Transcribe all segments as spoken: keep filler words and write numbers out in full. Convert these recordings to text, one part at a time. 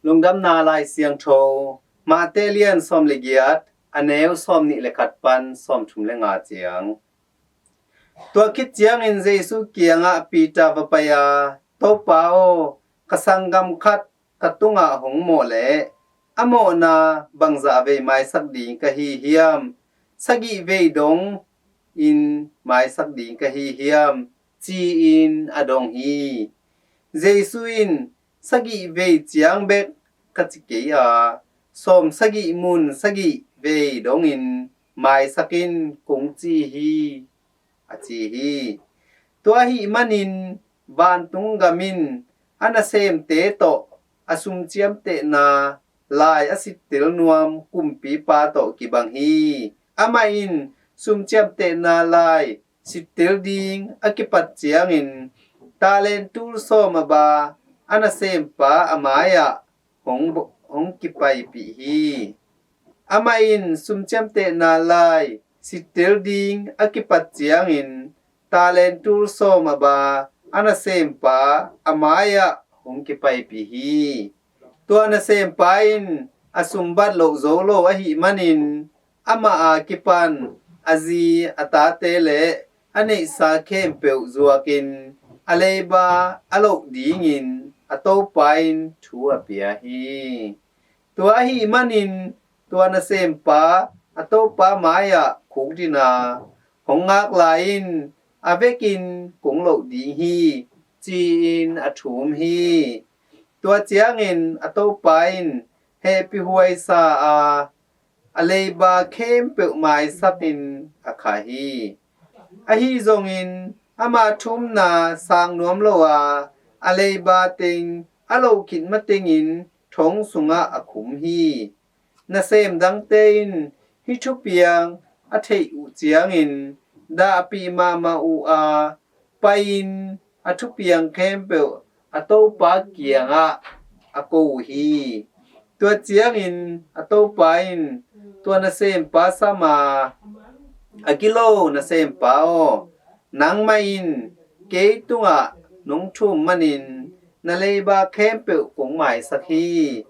Lungdamna Lai Siangtho, Mate lian sawm le giat, a neu sawm nih le khat pan sawm thum le nga ciang. Tua khit ciangin Jesu kiangah Peter va pai a, "Topa aw, ka sanggam khat ka tungah hong mawh leh a mawhna bangzah vei maisak ding ka hi hiam? Sagih vei dong in maisak ding ka hi hiam?" ci-in a dong hi. Jesu in, "Sagih vei ciang bek ka ci kei a, sawm sagih mun sagih vei dongin maisak in kong ci hi," a ci hi. Tua ahih manin vantung gam in a nasemte tawh a sum ciamtehna lai a sittel nuam kumpipa tawh kibang hi. Amah in sum ciamtehna lai sittel ding a kipat ciangin talent tul sawm a ba a nasempa a mai-ah hong, hong kipaipih hi. Amah in sum ciamtehna lai sittel ding a kipat ciangin talent tul sawm a ba a nasempa a mai-ah hong kipaipih hi. Tua nasempa in a sumbat loh zo lo ahih manin amah a kipan a zi, a tate le a neihsa khempeuh zuakin a leiba a loh dingin a topa in thu a pia hi. Tua ahih manin tua nasempa a topa mai-ah khukdin a, "Hong ngak lai in, a vekin kong loh ding hi," ci-in a thum hi. Tua ciangin a topa in hehpihhuai sa a, a leiba khempeuh maisakin a khah hi. Ahi zongin ama thumna sang nuam lo a, a leiba teng a loh khit matengin thong sungah a khum hi. Nasem dangte in hih thupiang a theih uh ciangin dahpih mahmah uh a, pai-in a thupiang khempeuh a topa kiangah a ko uh hi. Tua ciangin a topa in tua nasempa sam a, "A gilo nasempa aw, nangmah in kei tungah nong thum manin na leiba khempeuh kong maisak hi.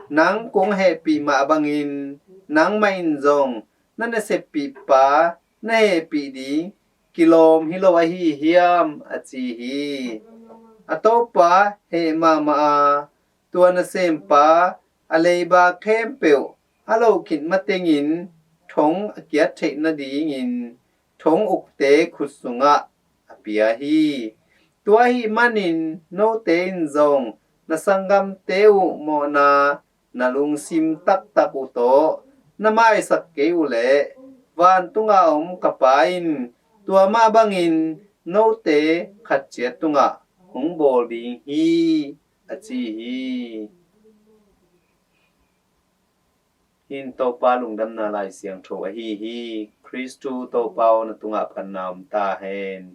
Nang kong hehpih mah bangin nangmah in zong na naseppihpa na hehpih ding kilawm hi lo ahi hiam?" a ci hi. A topa heh mahmah a, tua nasempa a leiba khempeuh a loh khit matengin thong a kiat theih nadingin thong ukte khut sungah a pia hi. Tua ahih manin note in zong na sanggamte uh mawhna na lungsim taktak uh tawh na maisak kei uh leh, vantunga om ka Pa in tua mah bangin note khat ciat tungah hong bawl ding hi, a ci hi. Hih in Topa Lungdamna Lai Siangtho ahi hi. Khristu Topa aw, na tungah phatna om ta hen.